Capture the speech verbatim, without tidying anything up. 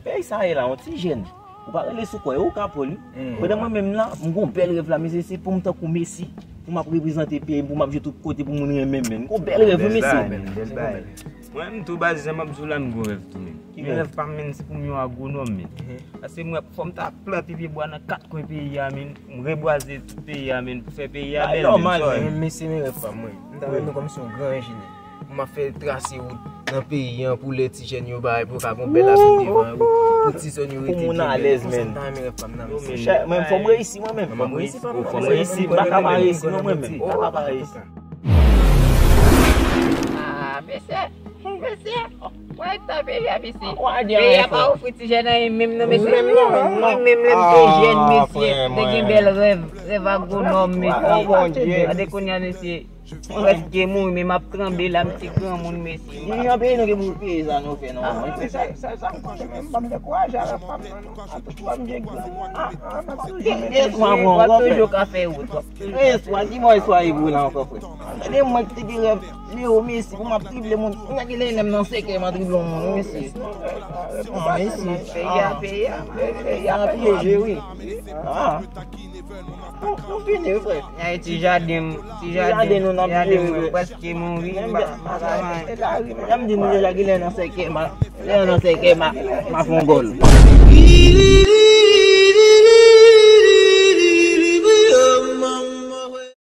Peyi sa ye la, yon ti jèn. Ou pa rele sou kò, e ou ka pran li. Pandan mwen menm la, m gon bèl rèv la, mesye, se pou m tankou Messi, pou m ap reprezante peyi m, pou m ap jwe tout kote, pou moun renmen m, men. M gon bèl rèv, wi, mesye. Mwen menm tou, baz, jan m ap di w la, m gon rèv tou, men. Men rèv pa m, men, se pou m yon agwonòm, men. Paske mwen, fò m ta plante pye bwa nan kat kwen peyi a, men. M rebwaze tout peyi a, men, pou fè peyi a bèl, men. Mwen menm, mesye, men rèv pa m, mwen. M ta renmen kòmsi yon gran enjenyè. Pou m ap fè trase wout nan peyi an pou lè ti jèn yo bay pou yo ka gon bèl avni devan yo, pou ti zòn yo rete byen bèl. Pou moun alèz, men. Mwen fò m reyisi mwen menm. Fò m reyisi, fò m reyisi. M pa ka pa reyisi non mwen menm. M pa ka pa reyisi. Ah, mesye, mesye. Wè ta peyi a, mesye. Peyi a pa ofri ti jèn anyen menm non, mesye. Mwen menm lè m te jèn, mesye, te gen bèl rèv, rèv agwonòm, mesye. Gade kounye a, mesye. Mwen prèske mouri, men m ap tranble la, m ti granmoun, mesye. Ni nan peyi nou gen pou peye sa nou fè, non. Ah, sa, sa, sa m konnen, men m p ap dekouraje avèk pa m, non, non. An tou fwa m gen granmoun. Ah, ah, m ap toujou mete. Gen espwa, w ap toujou ka fè wout, w ap toujou ka fè wout. Gen espwa, ki bò espwa ye pou la ankò, frè? Gade mwen ki te gen rèv, Leo Messi, pou m ap drible moun. Ou nèg ki lè m nan sèkèy, m a drible yon moun, wi, mesye. Ah, mesye. Peyi a, peyi a. Peyi a pyeje, wi. Ah. Nou, nou fini, wi, frè. Ay, ti jaden m, ti jaden, ti jaden nou, n ap jere, mwen prèske mouri, m pa, m pa ka manyen. Jan m di nou deja, ki lè nan sèkèy, m a, lè nan sèkèy, m a, m a fè yon gòl.